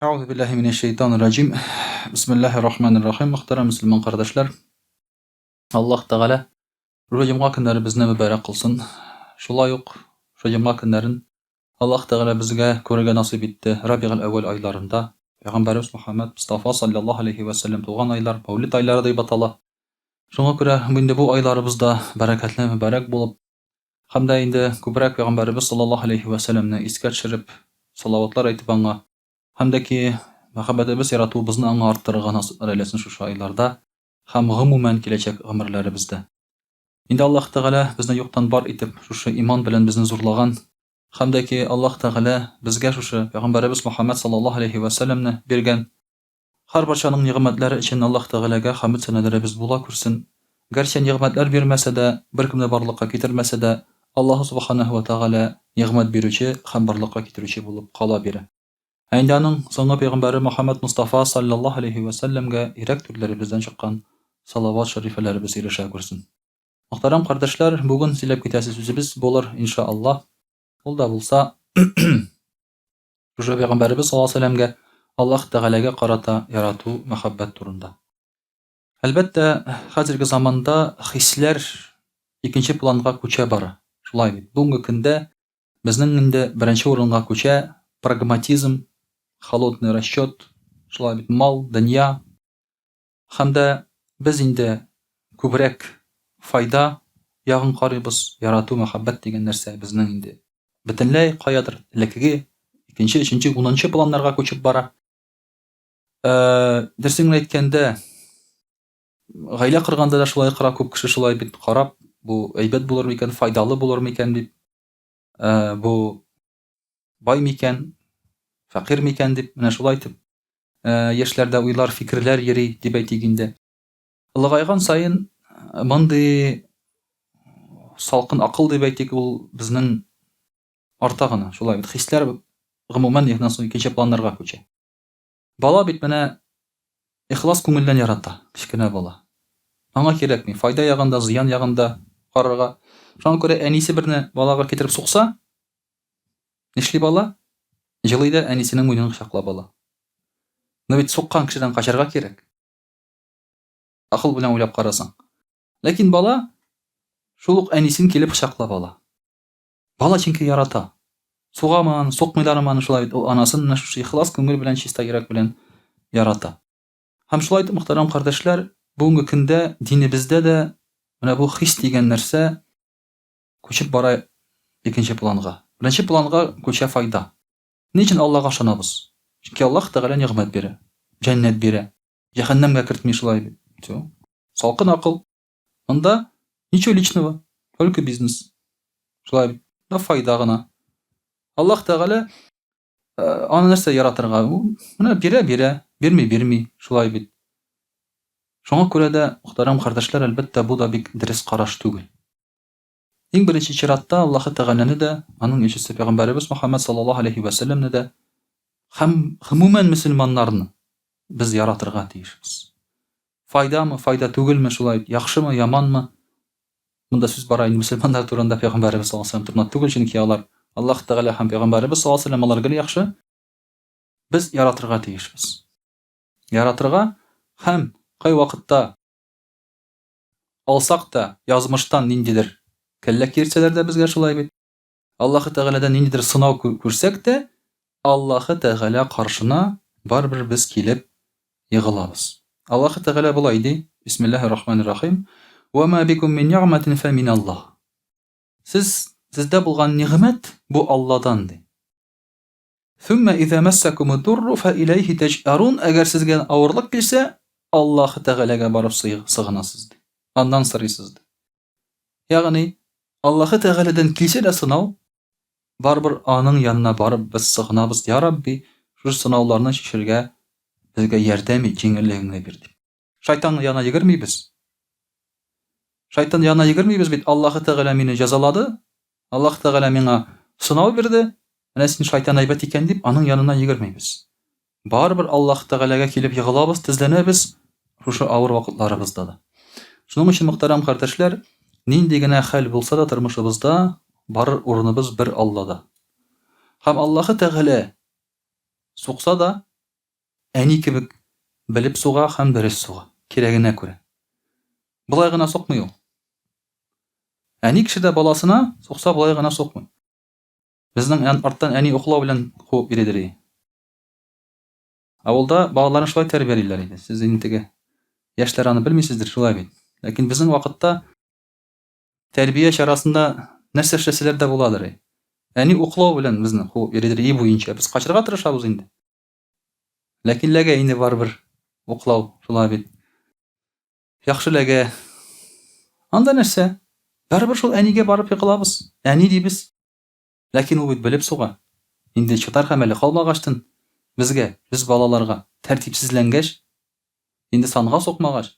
Әгъузу биллаһи минәш шәйтанир раҗим. Бисмиллаһир рахманир рахим. Мөхтәрәм мөселман кардәшләр, Аллаһ Тәгалә шушы җомга көннәребезне мөбарәк кылсын. Шулай ук шушы җомга көннәрен Аллаһ Тәгалә безгә күрергә насыйп итте. Рабигуль әүвәл айларында Пәйгамбәребез Мөхәммәд Мостафа саллаллаһу алейһи вә сәлләм туган айлар, Мәүлид айлары дип атала. Шуңа күрә инде бу айларыбыз да бәрәкәтле, мөбарәк булып, һәм дә инде күбрәк Пәйгамбәребез саллаллаһу алейһи вә сәлләмне искә төшереп, салаватлар әйтеп аңа, һәм дә ки мәхәббәтебез, яратуыбызны аңа арттырырга насыйплар әйләсен шушы айларда һәм гомумән киләчәк гомерләребездә. Инде Аллаһ Тәгалә безне юктан бар итеп, шушы иман белән безне зурлаган, һәм дә ки Аллаһ Тәгалә безгә шушы Пәйгамбәребез Мөхәммәд саллаллаһу алейһи вә сәлләмне биргән, Һәрбарчаның нигъмәтләре өчен Аллаһ Тәгаләгә хәмед-сәнәләребез була күрсен. Гәрчә нигъмәтләр бирмәсә дә, беркемне барлыкка китермәсә дә, Аллаһу Сүбхәнәһү вә Тәгалә нигъмәт бирүче һәм барлыкка китерүче булып кала бирә. Ә инде аның соңгы пәйгамбәре Мөхәммәд Мостафа салләллаһу аләйһи вә сәлләмгә йөрәк түрләребездән чыккан салават шәрифәләребез ирешә күрсен. Мөхтәрәм кардәшләр, бүген сөйләп китәсе сүзебез булыр, инша Аллаһ. Ул да булса, Шушы пәйгамбәребез саллаллаһу алейһи вәсәлләмгә Аллаһ Тәгаләгә карата ярату, мәхәббәт турында. Әлбәттә, хәзерге заманда хисләр икенче планга күчә бара. Шулай бит. Бүгенге көндә безнең инде беренче урынга күчә прагматизм, холодный расчет, шулай бит, мал, дөнья. Һәм дә без инде күбрәк файда ягын карыйбыз, ярату, мәхәббәт дигән нәрсә безнең инде бөтенләй каядыр элеккеге икенче, өченче, унынчы планнарга күчеп бара. Э, дөресен генә әйткәндә, гаилә корганда да шулай кора күп кеше шулай бит карап, бу әйбәт булыр микән, файдалы булыр микән дип, э, бу бай микән, фәкыйрь микән дип, менә шулай итеп Э, яшьләрдә уйлар, фикерләр йөри, дип әйтик инде. Олыгайган саен э, мондый салкын акыл дип әйтик, ул безнең арта гына, шулай бит. Хисләр гомумән аннан соң икенче планнарга күчә. Бала бит менә ихлас күңелдән ярата, кечкенә бала. Аңа кирәкми, файда ягында, зыян ягында карарга. Шуңа күрә әнисе берне балага китереп сукса, Нишли бала? Җылый да әнисенең муенын кочаклап ала. Но бит суккан кешедән качарга кирәк. Акыл белән уйлап карасаң. Ләкин бала шул ук әнисен килеп кочаклап ала. Бала чөнки ярата. Сугамы аны, сукмыйлармы аны шулай бит ул анасын менә шушы ихлас күңел белән, чиста йөрәк белән ярата. Һәм шулай итеп, мөхтәрәм кардәшләр, бүгенге көндә динебездә дә менә бу хис дигән нәрсә Күчеп бара икенче планга. Беренче планга күчә файда. Ни өчен Аллага ышанабыз? Чөнки Аллаһ Тәгалә нигъмәт бирә, җәннәт бирә, җәһәннәмгә кертми шулай бит. Всё. Салкын акыл. Монда ничего личного, только бизнес. Шулай бит. Да файда гына. Аллаһ Тәгалә э, аны нәрсә яратырга? Менә бирә, бирә, бирми, бирми. Шулай бит. Шуңа күрә дә, мөхтәрәм кардәшләр, әлбәттә, бу да бик дөрес караш түгел. Иң беренче чиратта Аллаһы Тәгаләне дә, аның илчесе пәйгамбәребез Мөхәммәд саллаллаһу алейһи вә сәлләмне дә һәм гомумән мөселманнарны без яратырга тиешбез. Файдамы, файда түгелме, шулай яхшымы, яманмы? Монда сүз бара инде мөселманнар турында, пәйгамбәребез саллаллаһу алейһи вә сәлләм турында түгел, чөнки алар Аллаһ Тәгалә һәм пәйгамбәребез саллаллаһу алейһи вә сәлләм алар гел яхшы. Без яратырга тиешбез. Яратырга һәм кайвакытта Алсак та, язмыштан ниндидер кәллә киертсәләр дә безгә шулай бит. Аллаһы Тәгаләдән ниндидер сынау күрсәк тә, Аллаһы Тәгалә каршына барыбер без килеп егылабыз. Аллаһы Тәгалә болай ди, Бисмиллаһир рахманир рахим, Ва ма бикум мин нигъмәтин фә миналлаһ. Сез, сездә булган нигъмәт бу Алладан ди. Сүммә изә мәссәкүмүд-дурру фә иләйһи тәҗьәрун, әгәр сезгә авырлык килсә, Аллаһы Тәгаләгә барып сыгынасыз, ди. Аннан сорыйсыз, ди. Ягъни, Аллаһы Тәгаләдән килсә дә сынау, барыбер аның янына барып без сыгынабыз, Я Рабби, шушы сынауларны чишергә безгә ярдәм ит, җиңеллегеңне бир, дип. Шайтан янына йөгермибез. Шайтан янына йөгермибез бит, Аллаһы Тәгалә мине җәзалады, Аллаһ Тәгалә миңа сынау бирде, менә син шайтан әйбәт икән дип, аның янына йөгермибез. Барыбер Аллаһ Тәгаләгә килеп егылабыз, тезләнәбез шушы авыр вакытларыбызда да. Шуның өчен, мөхтәрәм кардәшләр, нинди генә хәл булса да тормышыбызда барыр урыныбыз бер Аллада. Һәм Аллаһы Тәгалә сукса да, Әни кебек белеп суга һәм дөрес суга, кирәгенә күрә. Болай гына сукмый ул. Әни кеше дә баласына сукса болай гына сукмый. Безнең арттан әни уклау белән куып йөридер. Авылда балаларны шулай тәрбиялиләр иде. Сез инде теге яшьләр аны белмисездер, шулай бит. Ләкин безнең вакытта тәрбия чарасында нәрсә эшләсәләр дә буладыр. Әни уклау белән безне куып йөридер өй буенча. Без качырга тырышабыз инде. Ләкин ләгә инде барыбер уклау, шулай бит. Яхшы ләгә. Анда нәрсә? Барыбер шул әнигә барып егылабыз. Әни дибез. Ләкин ул бит белеп суга. Инде чыдар хәмәле калмагачтын безгә, без балаларга, тәртипсезләнгәч, инде санга сукмагач.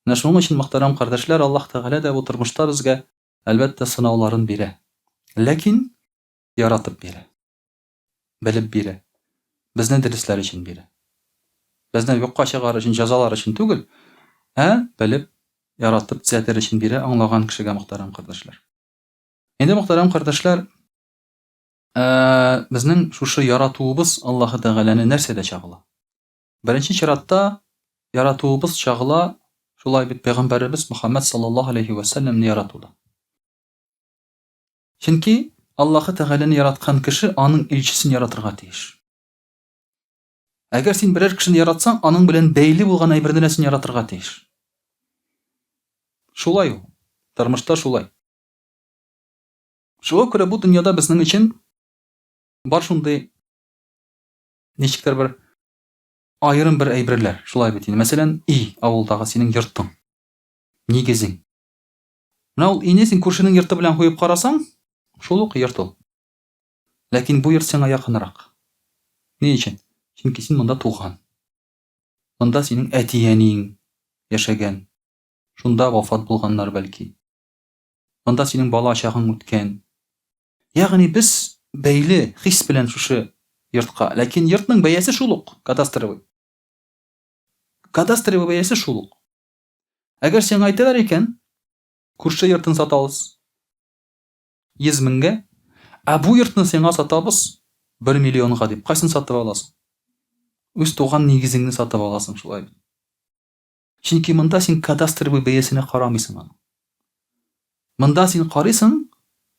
Менә шуның өчен, мөхтәрәм кардәшләр, Аллаһ Тәгалә дә бу тормышта безгә, әлбәттә, сынауларын бирә. Ләкин яратып бирә. Белеп бирә. Безне дөресләр өчен бирә. Безне юкка чыгарыр өчен, җәзалар өчен түгел, ә белеп, яратып, төзәтер өчен бирә аңлаган кешегә, мөхтәрәм кардәшләр. Инде, мөхтәрәм кардәшләр, безнең шушы яратуыбыз Аллаһы Тәгаләне нәрсәдә чагыла? Беренче чиратта яратуыбыз чагыла шулай бит пәйгамбәребез Мөхәммәд саллаллаһу алейхи ва сәлләмне яратуда. Чөнки Аллаһы Тәгаләне яраткан кеше аның илчесен яратырга тиеш. Әгәр син берәр кешене яратсаң, аның белән бәйле булган әйберне дә син яратырга тиеш. Шулай ул. Тормышта шулай. Шуңа күрә бу дөньяда безнең өчен бар шундый ничектер бер аерым бер әйберләр. Шулай бит инде. Мәсәлән, өй, авылдагы синең йортың, нигезең. Менә ул өйне син күршенең йорты белән куеп карасаң, шул ук йорт ул. Ләкин бу йорт сиңа якынрак. Ни өчен? Чөнки син монда туган. Монда синең әти-әниең яшәгән. Шунда вафат булганнар бәлки. Монда синең бала чагың үткән. Ягъни без бәйле хис белән шушы йортка. Ләкин йортның бәясе шул ук, кадастровый. Кадастровый бәясе шул ук. Әгәр сиңа әйтәләр икән, күрше йортын сатабыз 100 меңгә, ә бу йортны сиңа сатабыз 1 миллионга дип, кайсын сатып аласың? Үз туган нигезеңне сатып аласың, шулай бит. Чөнки монда син кадастровый бәясенә карамыйсың аның. Монда син карыйсың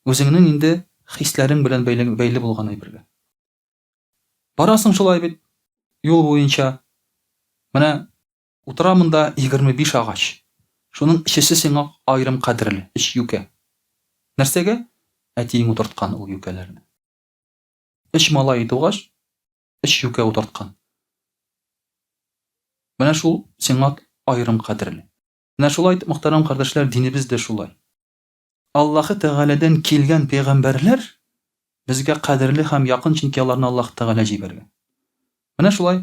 үзеңнең инде хисләрең белән бәйле, бәйле булган әйбергә. Барасың шулай бит юл буенча. Менә Утыра монда 25 агач. Шуның өчесе сиңа аерым кадерле, өч юкә. Нәрсәгә? Әтиең утырткан ул юкәләрне. Өч малае тугач, өч юкә утырткан. Менә шул сиңа аерым кадерле. Менә шулай итеп, мөхтәрәм кардәшләр, динебез дә шулай. Аллаһы Тәгаләдән килгән пәйгамбәрләр безгә кадерле һәм якын, чөнки аларны Аллаһы Тәгалә җибәргән. Менә шулай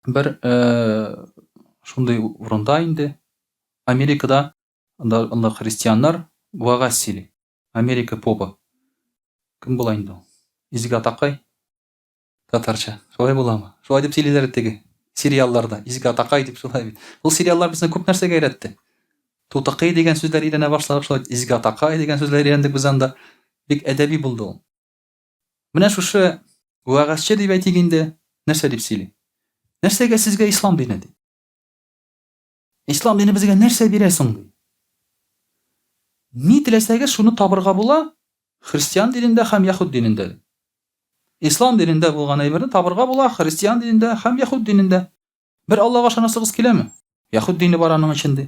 Бер шундый урында инде Америкада анда, анда христианнар вәгазь сөйли. Америка попы. Кем була инде ул? Изге атакай? Татарча. Шулай буламы? Шулай дип сөйлиләр теге сериалларда. Изге атакай дип шулай бит. Ул сериаллар безне күп нәрсәгә өйрәтте. Тутыкый дигән сүзләр өйрәнә башладык, шулай изге атакай дигән сүзләр өйрәндек без анда. Бик әдәби булды ул. Менә шушы вәгазьче дип әйтик инде, нәрсә дип сөйли? Нәрсәгә сезгә ислам дине ди? Ислам дине безгә нәрсә бирә соң ди? Ни теләсәгез, шуны табырга була христиан динендә һәм яһүд динендә. Ислам динендә булган әйберне табырга була христиан динендә һәм яһүд динендә. Бер Аллага ышанасыгыз киләме? Яһүд дине бар аның эчендә.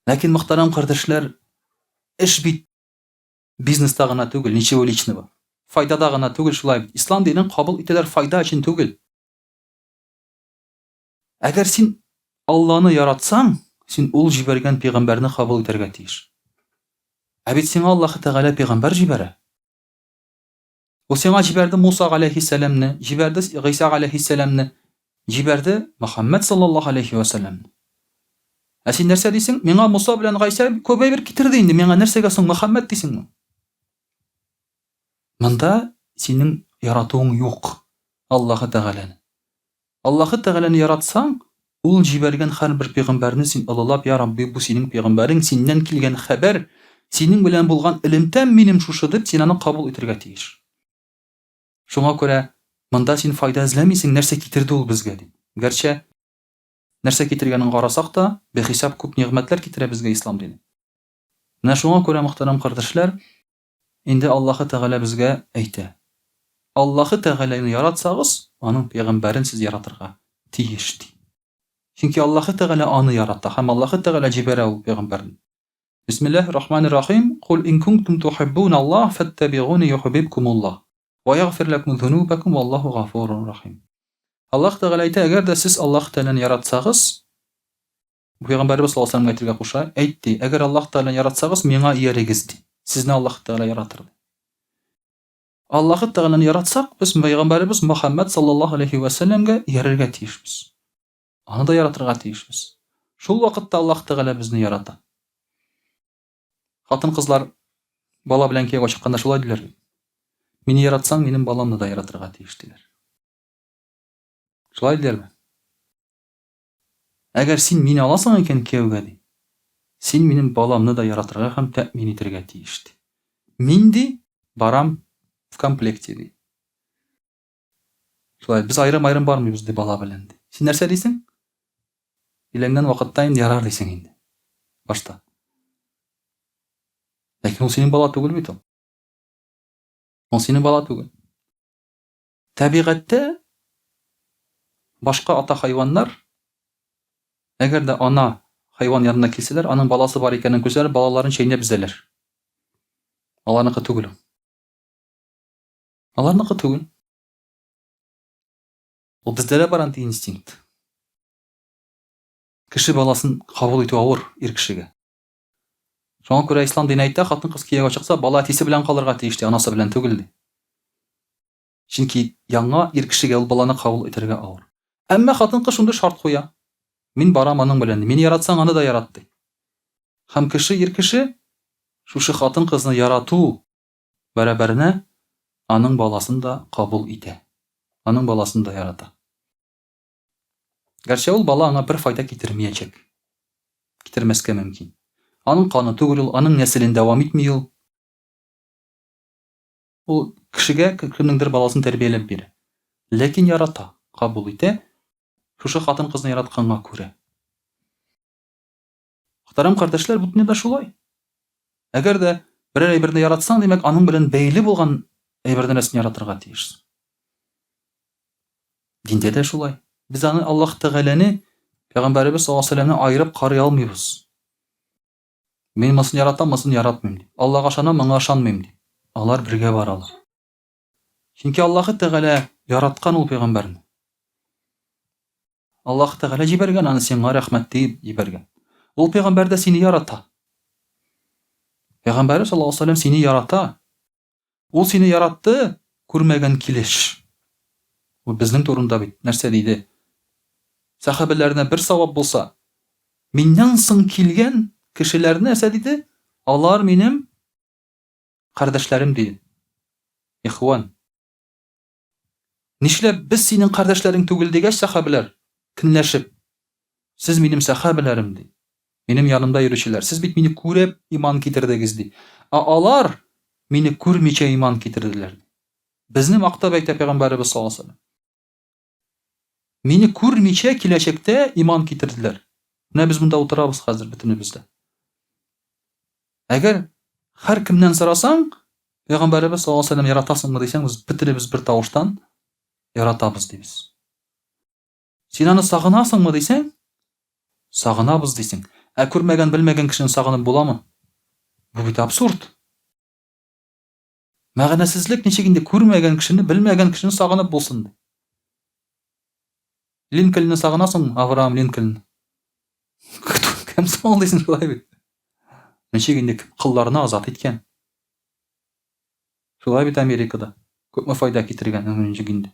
Ләкин мөхтәрәм кардәшләр, эш бит Бизнеста гына түгел, ничего личного. Файдада гына түгел, шулай бит. Ислам динен кабул итәләр файда өчен түгел. Әгәр син Алланы яратсаң, син ул җибәргән пәйгамбәрне кабул итәргә тиеш. Ә бит сиңа Аллаһы Тәгалә пәйгамбәр җибәрә. Ул сиңа җибәрде Муса галәйһиссәламне, җибәрде Гыйса галәйһиссәламне, җибәрде Мөхәммәд саллаллаһу алейһи вә сәлләмне. Ә син нәрсә дисең? Миңа Муса белән Гайсә күп әйбер китерде инде, миңа нәрсәгә соң Мөхәммәд дисеңме? Монда синең яратуың юк Аллаһы Тәгаләне. Аллаһы Тәгаләне яратсаң, Ул җибәргән һәрбер пәйгамбәрне син олылап, Я Рабби, бу синең пәйгамбәрең, синнән килгән хәбәр, синең белән булган элемтәм минем шушы дип, син аны кабул итәргә тиеш. Шуңа күрә Монда син файда эзләмисең, нәрсә китерде ул безгә дип. Гәрчә нәрсә китергәнен карасак та, бихисап күп нигъмәтләр китерә безгә ислам дине. Менә шуңа күрә, мөхтәрәм кардәшләр, инде Аллаһы Тәгалә безгә әйтә. Аллаһы Тәгаләне яратсагыз, аның пәйгамбәрен сез яратырга тиеш, ди. Чөнки Аллаһы Тәгалә аны ярата һәм Аллаһы Тәгалә җибәрә ул пәйгамбәрне. Бисмиллаһир рахманир рахим. Кул ин кунтум тухиббуналлаһ фаттабигуни юхбибкумуллаһ ва ягъфир ләкум зунубакум валлаһу гафурун рахим. Аллаһ Тәгалә әйтә, әгәр дә сез Аллаһ Тәгаләне яратсагыз, Пәйгамбәребез саллаллаһу алейһи ва сәлләмгә әйтергә куша, әйт ди, әгәр Аллаһ Тәгаләне яратсагыз, миңа иярегез ди. Сезне Аллаһ Тәгалә яратыр ди. Аллаһ Тәгаләне яратсак, без пәйгамбәребез Мөхәммәд саллаллаһу алейһи ва сәлләмгә иярергә тиешбез. Аны да яратырга тиешбез. Шул вакытта Аллаһ Тәгалә безне ярата. Хатын-кызлар бала белән кияүгә чыкканда шулай диләр бит. Мине яратсаң, минем баламны да яратырга тиеш диләр. Шулай диләрме? Әгәр син мине аласың икән кияүгә, ди, син минем баламны да яратырга һәм тәэмин итәргә тиеш, ди. Мин, ди, барам в комплекте, ди. Шулай, без аерым-аерым бармыйбыз, ди, бала белән, ди. Син нәрсә дисең? Өйләнгән вакытта инде ярар дисең инде. Башта. Ләкин ул синең бала түгел бит ул. Ул синең бала түгел. Табигатьтә башка ата хайваннар, әгәр дә ана хайван янына килсәләр, аның баласы бар икәнен күрсәләр, балаларын чәйнәп өзәләр. Аларныкы түгел ул. Аларныкы түгел. Ул бездә дә бар андый инстинкт. Кеше баласын кабул итү авыр ир кешегә. Шуңа күрә ислам дине әйтә, хатын-кыз кияүгә чыкса, бала әтисе белән калырга тиеш ди, анасы белән түгел ди. Чөнки яңа ир кешегә ул баланы кабул итәргә авыр. Әмма хатын-кыз шундый шарт куя. Мин барам аның белән, мине яратсаң, аны да ярат ди. Һәм кеше, ир кеше шушы хатын-кызны ярату бәрабәренә аның баласын да кабул итә. Аның баласын да ярата. Гәрчә ул бала аңа бер файда китермиячәк. Китермәскә мөмкин. Аның каны түгел ул, аның нәселен дәвам итми ул. Ул кешегә кемнеңдер баласын тәрбияләп бирә. Ләкин ярата, кабул итә. Шушы хатын-кызны яратканга күрә. Мөхтәрәм кардәшләр, бу дөньяда шулай. Әгәр дә берәр әйберне яратсаң, димәк, аның белән бәйле булган әйберне дә син яратырга тиешсең. Диндә дә шулай. Без аны Аллаһ Тәгаләне, Пәйгамбәребез саллаллаһу алейһи вәсәлләмне аерып карый алмыйбыз. Мин монысын яратам, монысын яратмыйм дип. Аллаһга ышанам, моңа ышанмыйм дип. Алар бергә баралар. Чөнки Аллаһ Тәгалә яраткан ул пәйгамбәрне. Аллаһ Тәгалә җибәргән аны сиңа рәхмәт диеп җибәргән. Ул пәйгамбәр дә сине ярата. Пәйгамбәр саллаллаһу алейһи вәсәлләм сине ярата. Ул сине яратты, күрмәгән килеш. Ул безнең турында бит нәрсә диде? Сәхабәләренә бер савап булса, миннән соң килгән кешеләр нәрсә диде? Алар минем кардәшләрем диде. Ихван. Нишләп без синең кардәшләрең түгел дигәч, сәхабәләр, көнләшеп, Сез минем сәхабәләрем, ди. Минем янымда йөрүчеләр. Сез бит мине күреп иман китердегез, ди. Ә алар мине күрмичә иман китерделәр, ди. Безне мактап әйтә пәйгамбәребез саллаллаһу алейһи ва сәлләм. Мине күрмичә киләчәктә иман китерделәр. Менә без монда утырабыз хәзер бөтенебез дә. Әгәр һәр кемнән сорасаң, Пәйгамбәребез саллаллаһу алейһи ва сәлләм яратасыңмы дисәң, без бөтенебез бер тавыштан яратабыз дибез. Син аны сагынасыңмы дисәң, сагынабыз дисең. Ә күрмәгән, белмәгән кешене сагынып буламы? Бу бит абсурд. Мәгънәсезлек ничек инде күрмәгән кешене, белмәгән кешене сагынып булсын ди. Линкольнны сагынасыңмы? Авраам Линкольн. Кем соң ул дисең шулай бит. Ничек инде колларны азат иткән? Шулай бит Америкада. Күпме файда китергән, ничек инде.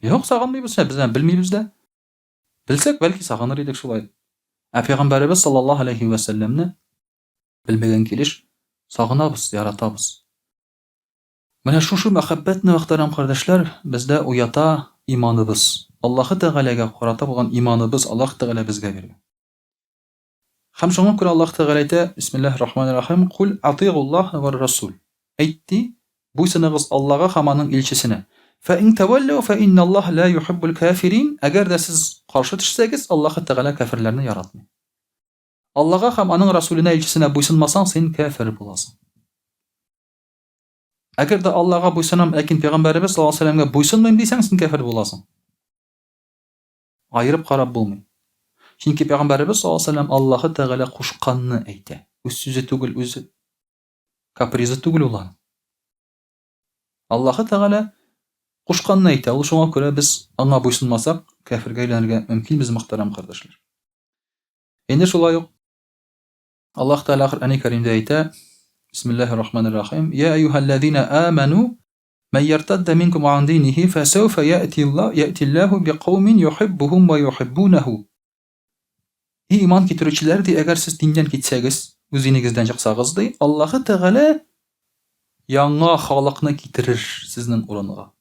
Юк, сагынмыйбыз, без белмибез дә. Белсәк, бәлки сагыныр идек шулай. Ә пәйгамбәребез саллаллаһу алейхи ва сәлләмне белмәгән килеш сагынабыз, яратабыз. Менә шушы мәхәббәтне, мөхтәрәм кардәшләр, бездә уята иманыбыз. Аллаһы Тәгаләгә карата булган иманыбыз Аллаһ Тәгалә безгә биргән. Һәм шуңа күрә Аллаһ Тәгалә әйтә, Бисмиллаһир рахманир рахим, Кул атигуллаһ вар расул. Әйт ди, Буйсыныгыз Аллага һәм аның илчесенә. Фә ин тәвәлләү фә инналлаһа ла юхиббул кафирин. Әгәр дә сез каршы төшсәгез, Аллаһы Тәгалә кәферләрне яратмый. Аллага һәм аның расүленә, илчесенә буйсынмасаң, син кәфер буласың. Әгәр дә Аллага буйсынам, ләкин пәйгамбәребез саллаллаһу алейһи вәсәлләмгә буйсынмыйм дисәң, син кәфер буласың. Аерып карап булмый. Чөнки пәйгамбәребез саллаллаһу алейһи вәсәлләм Аллаһы Тәгалә кушканны әйтә. Үз сүзе түгел, үз капризы түгел ул аның. Аллаһы Тәгалә кушканны әйтә. Ул шуңа күрә без аңа буйсынмасак, кәфергә әйләнергә мөмкинбез, мөхтәрәм кардәшләр. Инде шулай ук Аллаһ Тәгалә Коръәни Кәримдә әйтә, Бисмиллаһир Рахманир Рахим, Я әйюһәлләзина аману, мән яртадда минкум ан динихи, фәсәүфә яти Аллаһу бикаумин юхиббухум ва юхиббунаху. И иман китерүчеләр, ди, әгәр сез диннән китсәгез, үз динегездән чыксагыз, ди, Аллаһы Тәгалә яңа халыкны китерер сезнең урынга.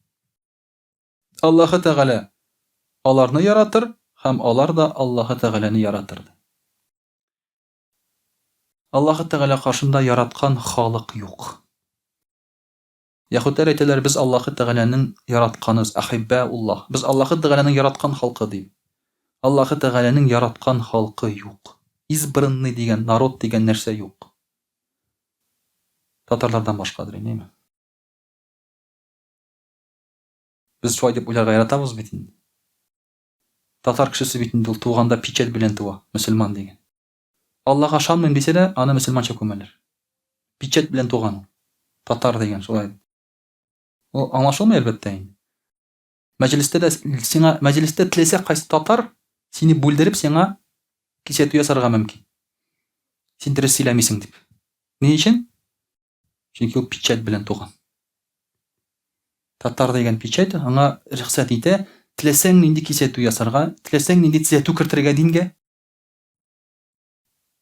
Аллаһы Тәгалә аларны яратыр һәм алар да Аллаһы Тәгаләне яратыр. Аллаһы Тәгалә каршында яраткан халык юк. Яһүдләр әйтәләр, без Аллаһы Тәгаләнең яратканыз, әхиббәуллаһ. Без Аллаһы Тәгаләнең яраткан халкы дип. Аллаһы Тәгаләнең яраткан халкы юк. Избранный дигән народ дигән нәрсә юк. Татарлардан башкадыр инде, әйме? Без шулай дип уйларга яратабыз бит инде. Татар кешесе бит инде ул туганда печать белән туа, мөселман дигән. Аллага ышанмыйм дисә дә, аны мөселманча күмәләр. Печать белән туган ул. Татар дигән шулай. Ул аңлашылмый әлбәттә инде. Мәҗлестә дә сиңа мәҗлестә теләсә кайсы татар сине бүлдереп сиңа кисәтү ясарга мөмкин. Син дөрес сөйләмисең дип. Ни өчен? Чөнки ул печать белән туган. Татар дигән печать аңа рөхсәт итә, теләсәң нинди кисәтү ясарга, теләсәң нинди төзәтү кертергә дингә.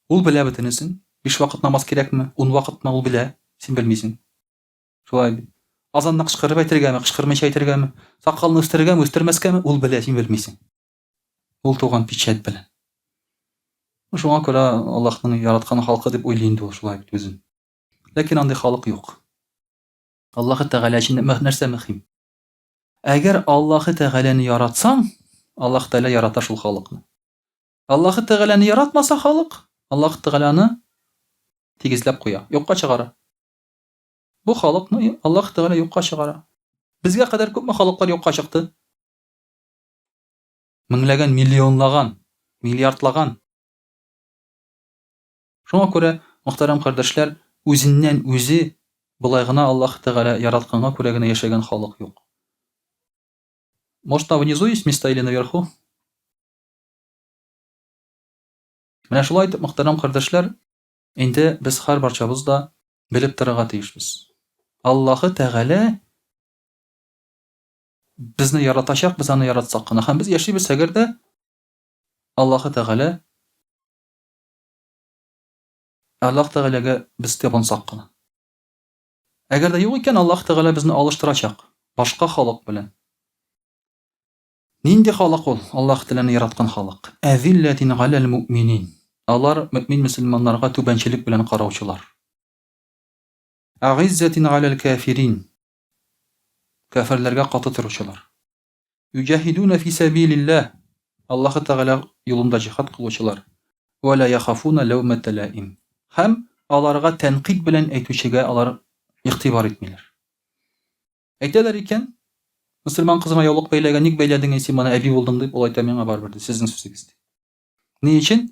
Ул белә бөтенесен. Биш вакыт намаз кирәкме, ун вакытмы, ул белә, син белмисең. Шулай бит. Азанны кычкырып әйтергәме, кычкырмыйча әйтергәме, сакалны үстерергәме, үстермәскәме, ул белә, син белмисең. Ул туган печать белән. Шуңа күрә Аллаһның яраткан халкы дип уйлый инде ул шулай бит үзен. Ләкин андый халык юк. Аллаһы Тәгалә өчен нәрсә мөһим? Әгәр Аллаһы Тәгаләне яратсаң, Аллаһ Тәгалә ярата шул халыкны. Аллаһы Тәгаләне яратмаса халык, Аллаһ Тәгалә аны тигезләп куя, юкка чыгара. Бу халыкны Аллаһ Тәгалә юкка чыгара. Безгә кадәр күпме халыклар юкка чыкты? Меңләгән, миллионлаган, миллиардлаган. Шуңа күрә, мөхтәрәм кардәшләр, үзеннән үзе болай гына Аллаһ Тәгалә яратканга күрә генә яшәгән халык юк. Может, там внизу есть места или наверху? Менә шулай итеп, мөхтәрәм кардәшләр, инде без һәрбарчабыз да белеп торырга тиешбез. Аллаһы Тәгалә безне яратачак, без аны яратсак кына. Һәм без яшибез, әгәр дә Аллаһы Тәгалә Аллаһ Тәгаләгә без табынсак кына. Әгәр дә юк икән, Аллаһ Тәгалә безне алыштырачак башка халык белән. Нинди халык ул? Аллаһ Тәгаләне яраткан халык. Әзилләтин галәл муъминин. Алар мөмин мөселманнарга түбәнчелек белән караучылар. Әгыйззәтин галәл кафирин. Кафирләргә каты торучылар. Юҗаһидүнә фи сәбилилләһ, Аллаһы Тәгалә юлында җиһад кылучылар, вә лә яхафуна ләүмәтә ләим, һәм аларга тәнкыйть белән әйтүчегә алар игътибар итмиләр. Әйтәләр икән, мөселман кызына яулык бәйләгән, ник бәйләдең син моны, әби булдың дип, ул әйтә, миңа барыбер, ди, сезнең сүзегез, ди. Ни өчен?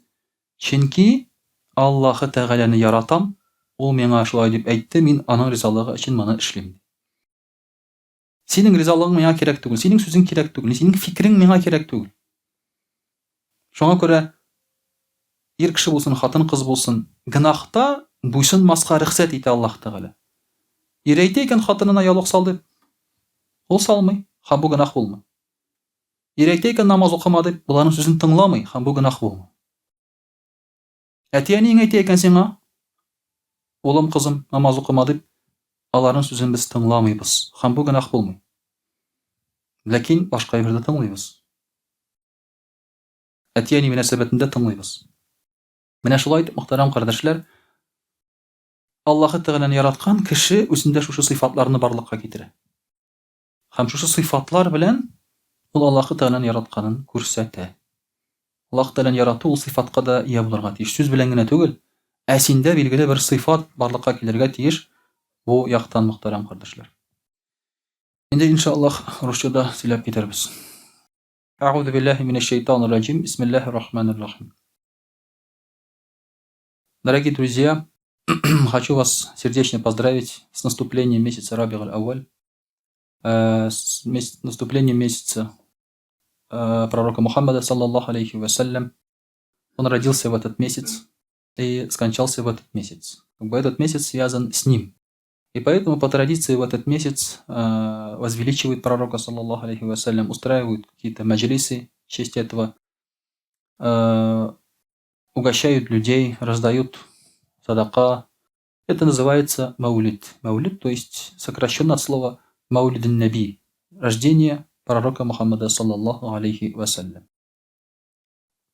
Чөнки Аллаһы Тәгаләне яратам, ул миңа шулай дип әйтте, мин аның ризалыгы өчен моны эшлим. Синең ризалыгың миңа кирәк түгел, синең сүзең кирәк түгел, синең фикерең миңа кирәк түгел. Шуңа күрә ир кеше булсын, хатын-кыз булсын, гөнаһта буйсынмаска рөхсәт итә Аллаһ Тәгалә. Ир әйтә икән хатынына яулык сал дип, ул салмый, һәм бу гөнаһ булмый. Ир әйтә икән намаз укыма дип, боларның сүзен тыңламый, һәм бу гөнаһ булмый. Әти-әниең әйтә икән сиңа, улым, кызым, намаз укыма дип, аларның сүзен без тыңламыйбыз һәм бу гөнаһ булмый. Ләкин башка әйбердә тыңлыйбыз. Әти-әни мөнәсәбәтендә тыңлыйбыз. Менә шулай итеп, мөхтәрәм кардәшләр, Аллаһы Тәгаләне яраткан кеше үзендә шушы сыйфатларны барлыкка китерә. Һәм шушы сыйфатлар белән ул Аллаһы Тәгаләне яратканын күрсәтә. Аллаһ Тәгаләне ярату ул сыйфатка да ия булырга тиеш. Сүз белән генә түгел, ә синдә билгеле бер сыйфат барлыкка килергә тиеш бу яктан, мөхтәрәм кардәшләр. Инде иншаллаһ русча да сөйләп китербез. Әгъузу биллаһи минәш шайтанир раҗим. Бисмиллаһир рахманир рахим. Дорогие друзья, хочу вас сердечно поздравить с наступлением месяца Рабиг аль-Авваль, с наступлением месяца пророка Мухаммада, саллаллаху алейхи вассалям. Он родился в этот месяц и скончался в этот месяц. Как бы этот месяц связан с ним. И поэтому по традиции в этот месяц возвеличивают пророка, саллаллаху алейхи вассалям, устраивают какие-то маджлисы в честь этого, угощают людей, раздают садака. Это называется маулид. Маулид, то есть сокращенно от слова маулидин наби, рождение пророка Мухаммада, саллаллаху алейхи вассалям.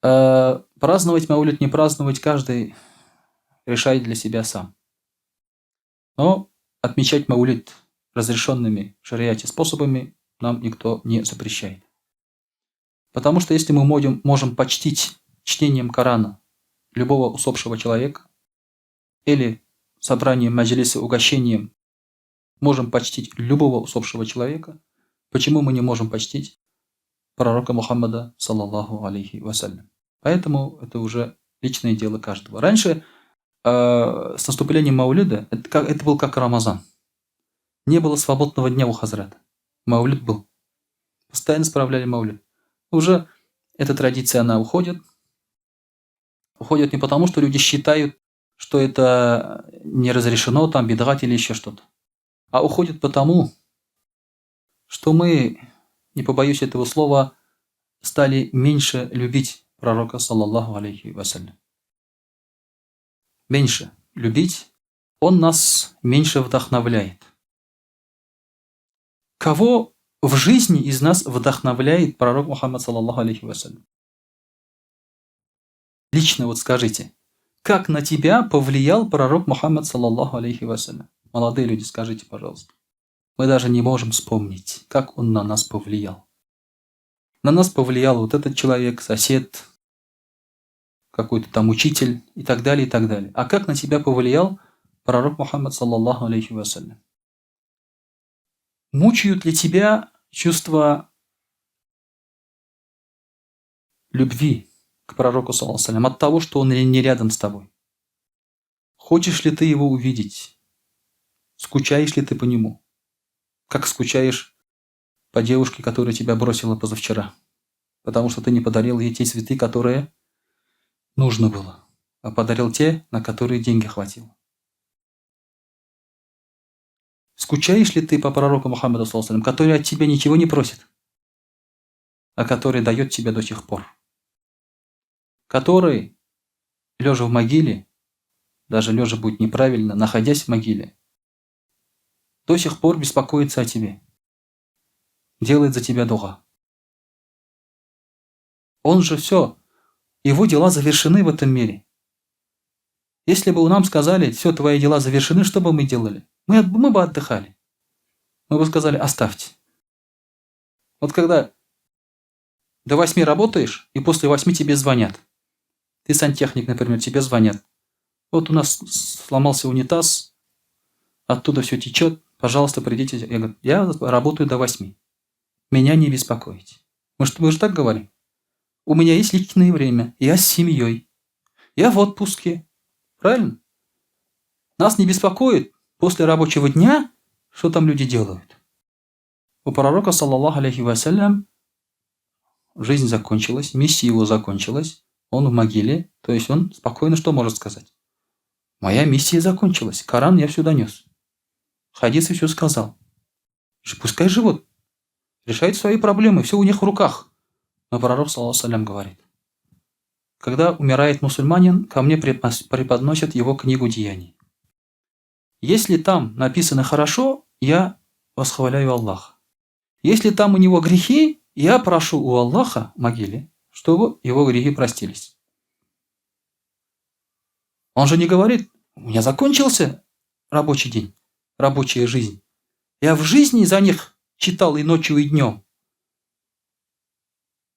Праздновать маулид, не праздновать, каждый решает для себя сам. Но отмечать маулид разрешенными в шариате способами нам никто не запрещает. Потому что если мы можем почтить чтением Корана любого усопшего человека или собранием маджлиса, угощением можем почтить любого усопшего человека, почему мы не можем почтить пророка Мухаммада, саллаллаху алейхи вассалям? Поэтому это уже личное дело каждого. Раньше с наступлением Маулида, это был как Рамазан. Не было свободного дня у Хазрата. Маулид был. Постоянно справляли Маулид. Уже эта традиция, она уходит. Уходит не потому, что люди считают, что это не разрешено, бидгат или еще что-то. А уходит потому, что мы, не побоюсь этого слова, стали меньше любить пророка, саллаллаху алейхи вассалям. Меньше любить, он нас меньше вдохновляет. Кого в жизни из нас вдохновляет пророк Мухаммад, саллаллаху алейхи вассалям? Лично скажите, как на тебя повлиял пророк Мухаммад, саллаллаху алейхи вассалям? Молодые люди, скажите, пожалуйста. Мы даже не можем вспомнить, как он на нас повлиял. На нас повлиял вот этот человек, сосед, какой-то учитель и так далее, и так далее. А как на тебя повлиял пророк Мухаммад, саллаллаху алейхи вассалям? Мучают ли тебя чувства любви к пророку, саллаллаху алейхи вассалям, от того, что он не рядом с тобой? Хочешь ли ты его увидеть? Скучаешь ли ты по нему? Как скучаешь по девушке, которая тебя бросила позавчера, потому что ты не подарил ей те цветы, которые нужно было, а подарил те, на которые деньги хватило. Скучаешь ли ты по пророку Мухаммаду, саллаллаху алейхи вассалям, который от тебя ничего не просит, а который дает тебе до сих пор? Который, лежа в могиле, даже лежа будет неправильно, находясь в могиле, до сих пор беспокоится о тебе, делает за тебя дуа. Он же все, его дела завершены в этом мире. Если бы нам сказали, все, твои дела завершены, что бы мы делали? Мы бы отдыхали. Мы бы сказали, оставьте. Вот когда до 8 работаешь, и после 8 тебе звонят. Ты сантехник, например, тебе звонят. Вот у нас сломался унитаз, оттуда все течет, пожалуйста, придите. Я говорю, я работаю до 8. Меня не беспокоить. Может, мы же так говорим? У меня есть личное время, я с семьей, я в отпуске. Правильно? Нас не беспокоит после рабочего дня, что там люди делают. У пророка, саллаллаху алейхи вассалям, жизнь закончилась, миссия его закончилась, он в могиле, то есть он спокойно что может сказать? Моя миссия закончилась, Коран я все донес, хадисы все сказал. Пускай живут, решают свои проблемы, все у них в руках. Но пророк, саллаллаху алейхи вассалям, говорит, когда умирает мусульманин, ко мне преподносят его книгу деяний. Если там написано хорошо, я восхваляю Аллаха. Если там у него грехи, я прошу у Аллаха в могиле, чтобы его грехи простились. Он же не говорит, у меня закончился рабочий день, рабочая жизнь. Я в жизни за них читал и ночью, и днем.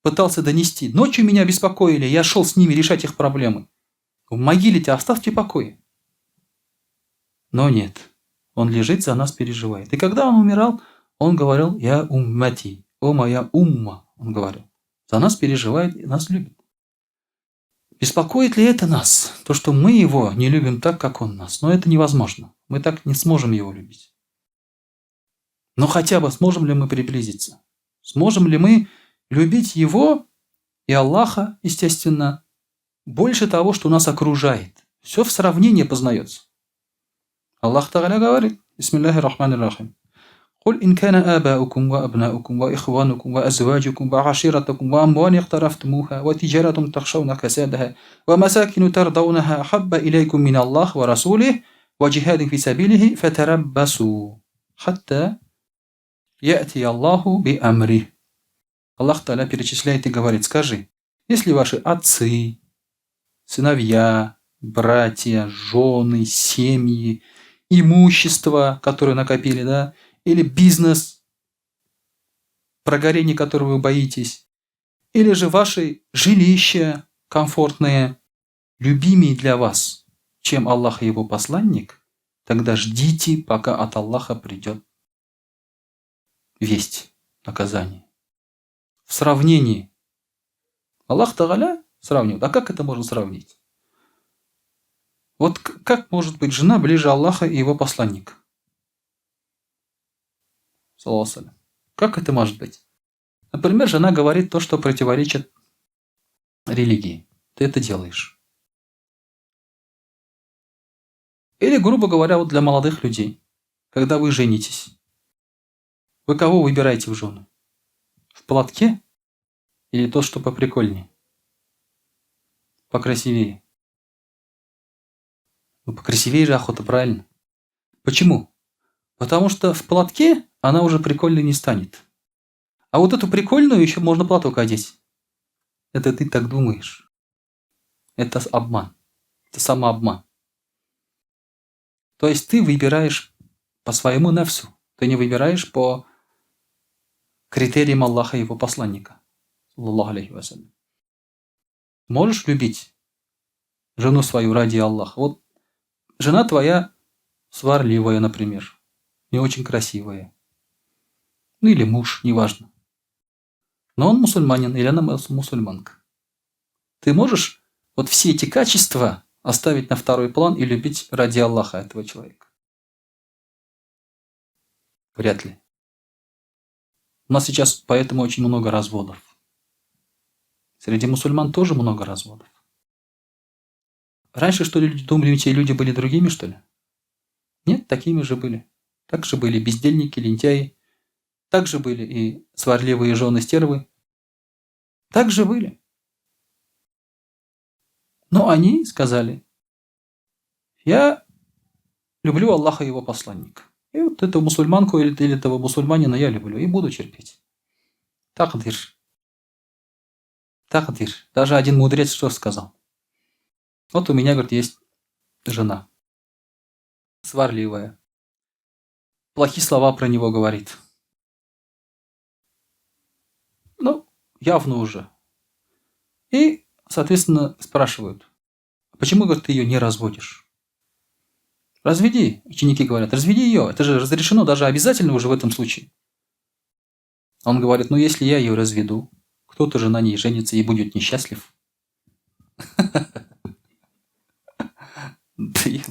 Пытался донести. Ночью меня беспокоили, я шел с ними решать их проблемы. В могиле тебя оставьте в покое. Но нет, он лежит, за нас переживает. И когда он умирал, он говорил: «يا أمتي», «О моя умма», он говорил. За нас переживает и нас любит. Беспокоит ли это нас? То, что мы его не любим так, как он нас. Но это невозможно. Мы так не сможем его любить. Но хотя бы сможем ли мы приблизиться? Сможем ли мы любить его и Аллаха, естественно, больше того, что нас окружает? Все в сравнении познается. Аллах Тагаля говорит: بسم الله الرحمن الرحيم. قل إن كان آباؤكم وأبناؤكم وإخوانكم وأزواجكم وعشيرتكم وأموال اقترفتموها وتجارة تخشون كسادها ومساكن ترضونها أحب إليكم من الله ورسوله وجهاد في سبيله فتربصوا حتى يأتي الله بأمره. Аллах Таля перечисляет и говорит: скажи, если ваши отцы, сыновья, братья, жены, семьи, имущество, которое накопили, да, или бизнес, прогорение которого вы боитесь, или же ваши жилища комфортные, любимее для вас, чем Аллах и его посланник, тогда ждите, пока от Аллаха придет весть, наказание. В сравнении. Аллах Тагаля сравнивает. А как это можно сравнить? Вот как может быть жена ближе Аллаха и его посланника? Как это может быть? Например, жена говорит то, что противоречит религии. Ты это делаешь. Или, грубо говоря, вот для молодых людей, когда вы женитесь, вы кого выбираете в жены? В платке? Или то, что поприкольнее? Покрасивее? Ну, покрасивее же охота, правильно? Почему? Потому что в платке она уже прикольной не станет. А вот эту прикольную еще можно платок одеть. Это ты так думаешь. Это обман. Это самообман. То есть ты выбираешь по своему нефсу. Ты не выбираешь по критериям Аллаха и его посланника. Можешь любить жену свою ради Аллаха? Вот жена твоя сварливая, например, не очень красивая. Ну или муж, неважно. Но он мусульманин или она мусульманка. Ты можешь вот все эти качества оставить на второй план и любить ради Аллаха этого человека? Вряд ли. У нас сейчас поэтому очень много разводов. Среди мусульман тоже много разводов. Раньше, что ли, люди думали, те люди были другими, что ли? Нет, такими же были. Так же были бездельники, лентяи. Так же были и сварливые жены стервы. Так же были. Но они сказали: я люблю Аллаха и его посланника. И вот эту мусульманку или этого мусульманина я люблю и буду терпеть. Тақдир. Тақдир. Даже один мудрец что сказал? Вот у меня, говорит, есть жена. Сварливая. Плохие слова про него говорит. Ну, явно уже. И, соответственно, спрашивают: почему, говорит, ты ее не разводишь? Разведи, ученики говорят, разведи ее, это же разрешено, даже обязательно уже в этом случае. Он говорит: ну если я ее разведу, кто-то же на ней женится и будет несчастлив.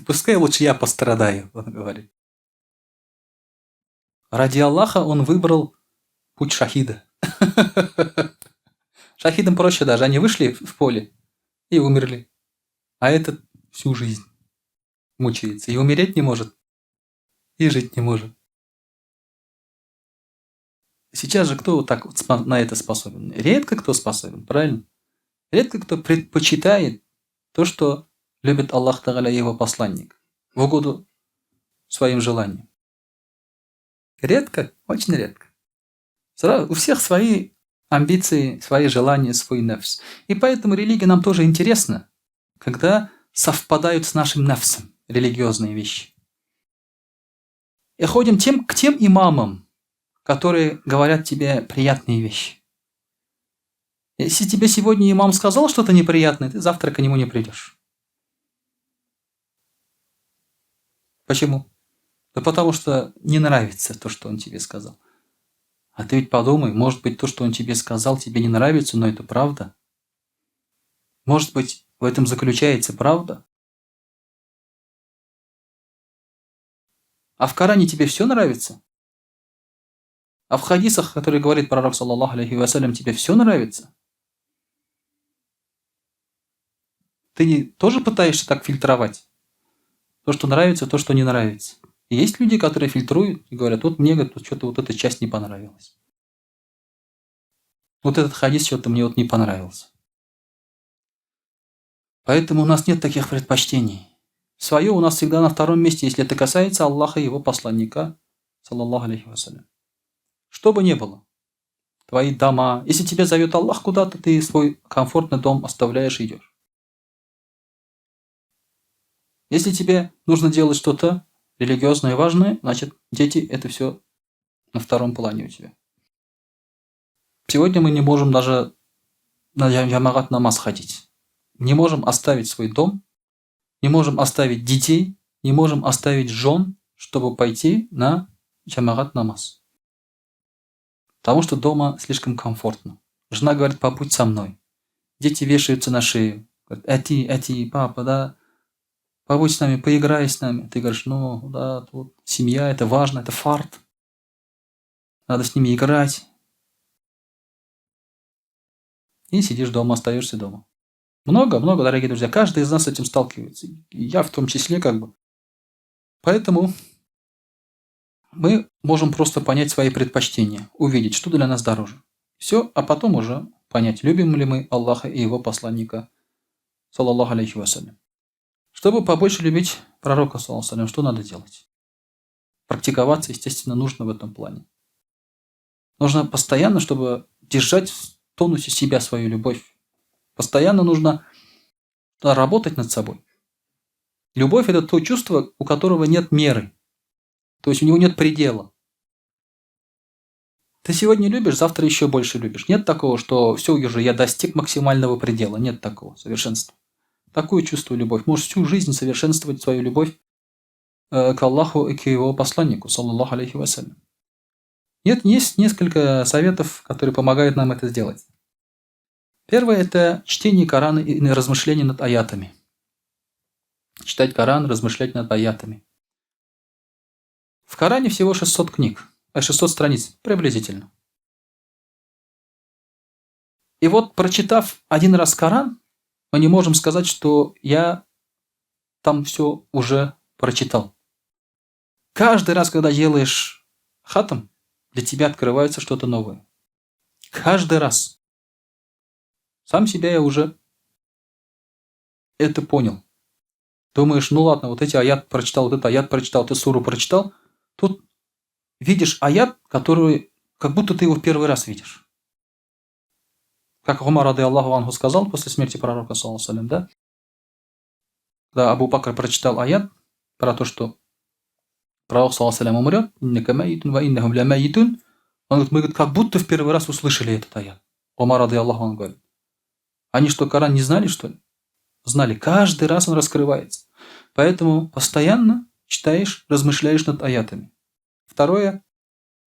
Пускай лучше я пострадаю, он говорит. Ради Аллаха он выбрал путь шахида. Шахидам проще даже, они вышли в поле и умерли. А этот всю жизнь мучается. И умереть не может, и жить не может. Сейчас же кто вот так вот на это способен? Редко кто способен, правильно? Редко кто предпочитает то, что любит Аллах Тагаля и его посланник, в угоду своим желаниям. Редко, очень редко. Сразу, у всех свои амбиции, свои желания, свой нефс. И поэтому религия нам тоже интересна, когда совпадают с нашим нефсом религиозные вещи. И ходим тем, к тем имамам, которые говорят тебе приятные вещи. Если тебе сегодня имам сказал что-то неприятное, ты завтра к нему не придешь. Почему? Да потому что не нравится то, что он тебе сказал. А ты ведь подумай, может быть, то, что он тебе сказал, тебе не нравится, но это правда. Может быть, в этом заключается правда. А в Коране тебе все нравится? А в хадисах, которые говорит пророк, саллаллаху алейхи вассалям, тебе все нравится? Ты не тоже пытаешься так фильтровать? То, что нравится, то, что не нравится. И есть люди, которые фильтруют и говорят, вот мне, говорит, вот что-то вот эта часть не понравилась. Вот этот хадис что-то мне вот не понравился. Поэтому у нас нет таких предпочтений. Свое у нас всегда на втором месте, если это касается Аллаха и его посланника, саллаллаху алейхи вассалям. Что бы ни было, твои дома, если тебя зовет Аллах куда-то, ты свой комфортный дом оставляешь и идешь. Если тебе нужно делать что-то религиозное и важное, значит, дети – это все на втором плане у тебя. Сегодня мы не можем даже на джамагат намаз ходить. Не можем оставить свой дом, не можем оставить детей, не можем оставить жен, чтобы пойти на джамагат намаз. Потому что дома слишком комфортно. Жена говорит, побудь со мной. Дети вешаются на шею. Говорят, әти, әти, папа, да, побудь с нами, поиграй с нами. Ты говоришь, ну, да, тут семья, это важно, это фард. Надо с ними играть. И сидишь дома, остаешься дома. Много, много, дорогие друзья. Каждый из нас с этим сталкивается. И я в том числе как бы. Поэтому мы можем просто понять свои предпочтения, увидеть, что для нас дороже. Все, а потом уже понять, любим ли мы Аллаха и его посланника, саллаллаху алейхи вассалям. Чтобы побольше любить пророка, саллаллаху алейхи, что надо делать? Практиковаться, естественно, нужно в этом плане. Нужно постоянно, чтобы держать в тонусе себя, свою любовь. Постоянно нужно работать над собой. Любовь – это то чувство, у которого нет меры. То есть у него нет предела. Ты сегодня любишь, завтра еще больше любишь. Нет такого, что все уже я достиг максимального предела. Нет такого совершенства. Такое чувство любовь. Можешь всю жизнь совершенствовать свою любовь к Аллаху и к его посланнику, саллаллаху алейхи вассалям. Нет, есть несколько советов, которые помогают нам это сделать. Первое – это чтение Корана и размышление над аятами. Читать Коран, размышлять над аятами. В Коране всего 600 книг, 600 страниц, приблизительно. И вот, прочитав один раз Коран, мы не можем сказать, что я там все уже прочитал. Каждый раз, когда делаешь хатам, для тебя открывается что-то новое. Каждый раз. Сам себя я уже это понял. Думаешь, ну ладно, вот эти аят прочитал, вот это аят прочитал, ты суру прочитал. Тут видишь аят, который, как будто ты его в первый раз видишь. Как Умар, рады Аллаху анху, сказал после смерти пророка, саллаллаху алейхи, да? Когда Абу Бакр прочитал аят про то, что пророк, саллаллаху алейхи, умрет, он говорит, мы, говорит, как будто в первый раз услышали этот аят. Умар, рады Аллаху анху, говорит. Они что, Коран не знали, что ли? Знали. Каждый раз он раскрывается. Поэтому постоянно читаешь, размышляешь над аятами. Второе.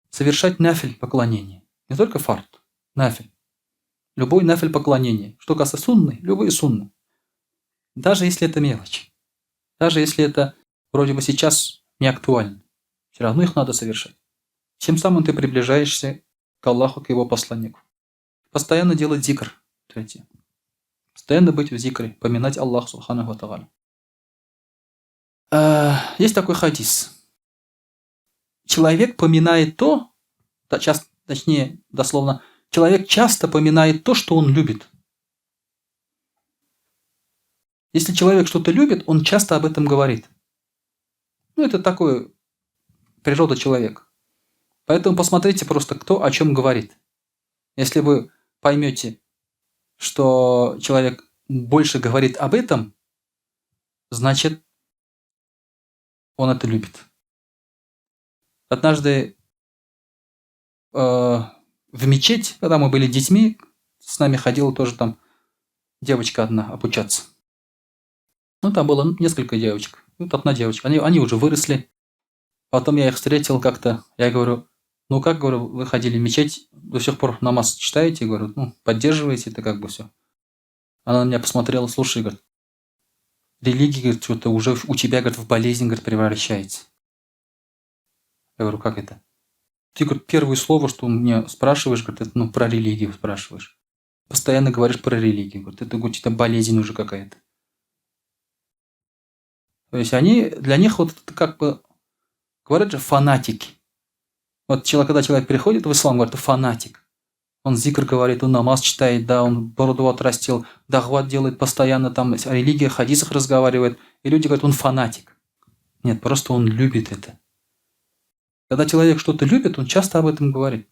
Совершать нафиль поклонение. Не только фард. Нафиль. Любой нафиль поклонение. Что касается сунны, любые сунны. Даже если это мелочь. Даже если это вроде бы сейчас не актуально. Все равно их надо совершать. Тем самым ты приближаешься к Аллаху, к его посланнику. Постоянно делать зикр. Третье. Постоянно быть в зикре, поминать Аллаха субханаху ва тааля. Есть такой хадис. Человек поминает то, точнее, дословно, человек часто поминает то, что он любит. Если человек что-то любит, он часто об этом говорит. Ну, это такое природа человека. Поэтому посмотрите просто, кто о чем говорит. Если вы поймете, что человек больше говорит об этом, значит, он это любит. Однажды в мечеть, когда мы были детьми, с нами ходила тоже там девочка одна обучаться. Ну, там было несколько девочек. Вот одна девочка. Они уже выросли. Потом я их встретил как-то. Я говорю, ну как, говорю, вы ходили в мечеть, до сих пор намаз читаете? Говорю, ну, поддерживаете это как бы все. Она на меня посмотрела, слушай, говорит, религия, говорит, что-то уже у тебя, говорит, в болезнь, говорит, превращается. Я говорю, как это? Ты, говорит, первое слово, что у меня спрашиваешь, говорит, это, ну, про религию спрашиваешь. Постоянно говоришь про религию. Говорит, это, говорит, это болезнь уже какая-то. То есть они, для них вот это как бы, говорят же, фанатики. Вот человек, когда человек приходит в ислам, говорит, фанатик. Он зикр говорит, он намаз читает, да, он бороду отрастил, дағват делает постоянно, там, о религии, хадисах разговаривает. И люди говорят, он фанатик. Нет, просто он любит это. Когда человек что-то любит, он часто об этом говорит.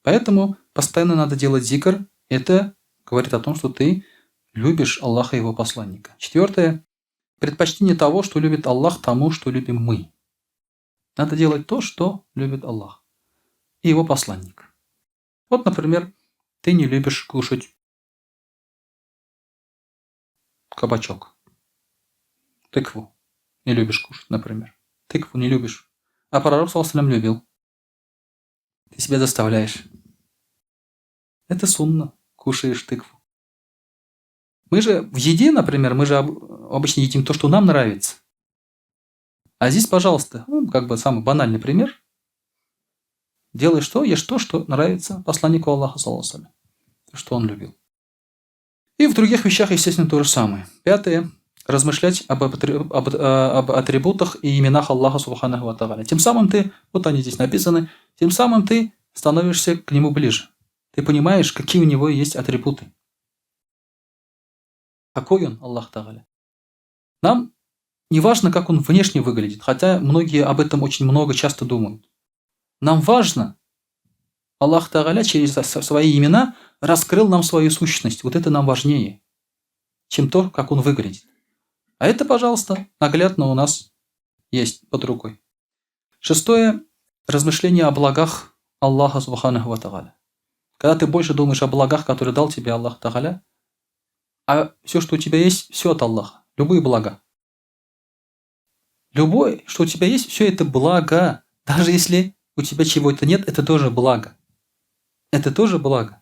Поэтому постоянно надо делать зикр. Это говорит о том, что ты любишь Аллаха и его посланника. Четвертое. Предпочтение того, что любит Аллах, тому, что любим мы. Надо делать то, что любит Аллах и его посланник. Вот, например, ты не любишь кушать кабачок. Тыкву не любишь кушать, например. Тыкву не любишь. А пророк, саллаллаху любил. Ты себя заставляешь. Это сунна. Кушаешь тыкву. Мы же в еде, например, мы же обычно едим то, что нам нравится. А здесь, пожалуйста, ну, как бы самый банальный пример. Делай что? Ешь то, что нравится посланнику Аллаха, саллаллаху что он любил. И в других вещах, естественно, то же самое. Пятое. Размышлять об атрибутах и именах Аллаха, субханаху ва тааля. Тем самым ты, вот они здесь написаны, тем самым ты становишься к нему ближе. Ты понимаешь, какие у него есть атрибуты. Какой он, Аллах Тааля. Нам не важно, как он внешне выглядит, хотя многие об этом очень много часто думают. Нам важно, Аллах Тааля через свои имена раскрыл нам свою сущность. Вот это нам важнее, чем то, как он выглядит. А это, пожалуйста, наглядно у нас есть под рукой. Шестое. Размышление о благах Аллаха Субханаху ва Тааля. Когда ты больше думаешь о благах, которые дал тебе Аллах Тааля, а все, что у тебя есть, все от Аллаха. Любые блага. Любое, что у тебя есть, все это благо. Даже если у тебя чего-то нет, это тоже благо. Это тоже благо.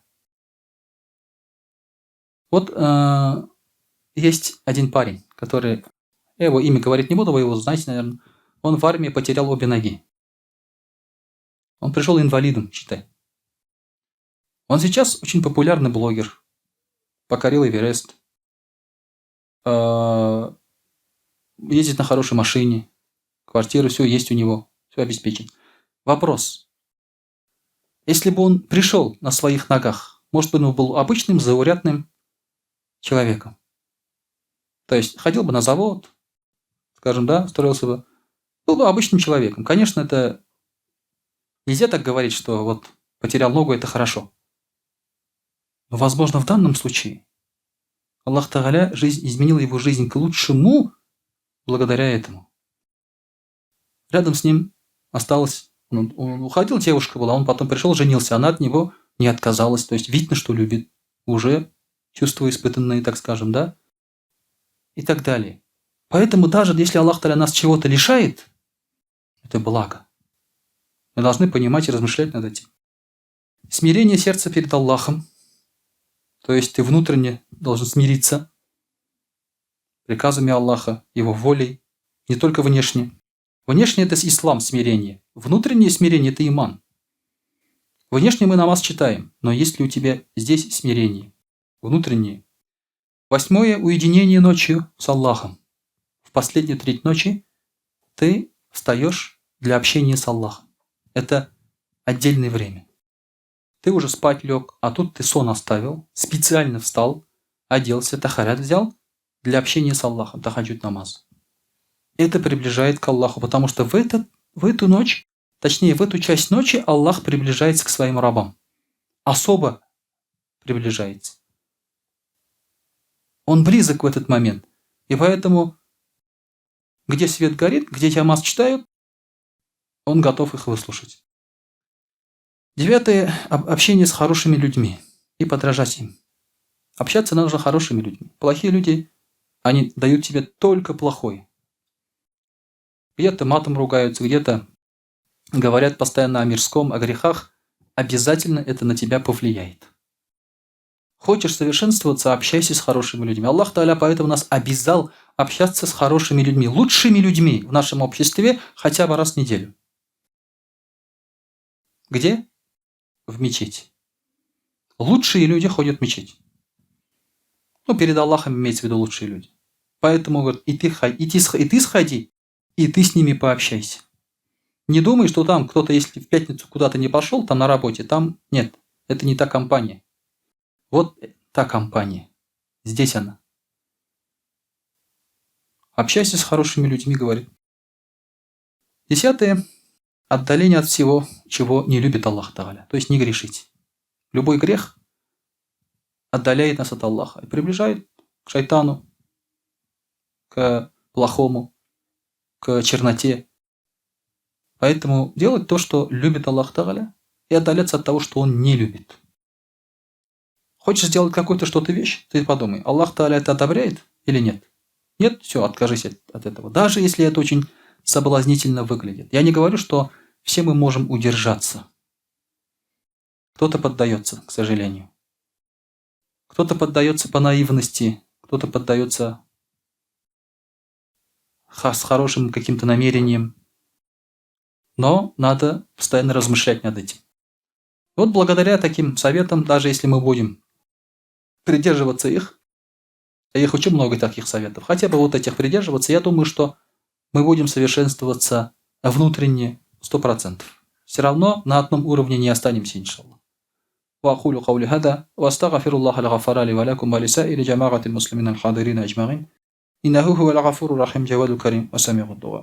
Вот есть один парень, который, я его имя говорить не буду, вы его знаете, наверное. Он в армии потерял обе ноги. Он пришел инвалидом, считай. Он сейчас очень популярный блогер. Покорил Эверест. Ездит на хорошей машине. Квартира, все есть у него. Все обеспечен. Вопрос. Если бы он пришел на своих ногах, может быть, он был обычным, заурядным человеком. То есть ходил бы на завод, скажем, да, строился бы, был бы обычным человеком. Конечно, это нельзя так говорить, что вот потерял ногу, это хорошо. Но, возможно, в данном случае Аллах Тааля изменил его жизнь к лучшему благодаря этому. Рядом с ним осталась, он уходил, девушка была, он потом пришел, женился, она от него не отказалась. То есть видно, что любит, уже чувства испытанные, так скажем, да, и так далее. Поэтому даже если Аллах Тааля нас чего-то лишает, это благо. Мы должны понимать и размышлять над этим. Смирение сердца перед Аллахом, то есть ты внутренне должен смириться приказами Аллаха, его волей, не только внешне. Внешне это ислам, смирение. Внутреннее смирение – это иман. Внешне мы намаз читаем, но есть ли у тебя здесь смирение? Внутреннее. Восьмое – уединение ночью с Аллахом. В последнюю треть ночи ты встаешь для общения с Аллахом. Это отдельное время. Ты уже спать лег, а тут ты сон оставил, специально встал, оделся, тахарят взял для общения с Аллахом, тахаджуд намаз. Это приближает к Аллаху, потому что в эту ночь, точнее в эту часть ночи Аллах приближается к своим рабам. Особо приближается. Он близок в этот момент. И поэтому, где свет горит, где намаз читают, Он готов их выслушать. Девятое – общение с хорошими людьми и подражать им. Общаться нужно хорошими людьми. Плохие люди, они дают тебе только плохое. Где-то матом ругаются, где-то говорят постоянно о мирском, о грехах. Обязательно это на тебя повлияет. Хочешь совершенствоваться, общайся с хорошими людьми. Аллах Тааля поэтому нас обязал общаться с хорошими людьми, лучшими людьми в нашем обществе хотя бы раз в неделю. Где? В мечеть. Лучшие люди ходят в мечеть. Ну, перед Аллахом имеется в виду лучшие люди. Поэтому, говорит, и ты, и ты, и ты сходи, и ты с ними пообщайся. Не думай, что там кто-то, если в пятницу куда-то не пошел, там на работе, там нет. Это не та компания. Вот та компания. Здесь она. Общайся с хорошими людьми, говорит. Десятое. Отдаление от всего, чего не любит Аллах Тааля. То есть не грешить. Любой грех отдаляет нас от Аллаха и приближает к шайтану, к плохому, к черноте. Поэтому делать то, что любит Аллах Тааля, и отдаляться от того, что Он не любит. Хочешь сделать какую-то что-то вещь, ты подумай, Аллах Тааля это одобряет или нет? Нет, все, откажись от этого. Даже если это очень соблазнительно выглядит. Я не говорю, что все мы можем удержаться. Кто-то поддается, к сожалению. Кто-то поддается по наивности, кто-то поддается с хорошим каким-то намерением. Но надо постоянно размышлять над этим. Вот благодаря таким советам, даже если мы будем придерживаться их, а их очень много таких советов, хотя бы вот этих придерживаться, я думаю, что мы будем совершенствоваться внутренне 100%. Все равно на одном уровне не останемся, иншаллах. وأقول قولي هذا وأستغفر الله الغفار لي ولكم ولسائر جماعة المسلمين الحاضرين أجمعين إنه هو الغفور الرحيم جواد الكريم وسميع الدعاء.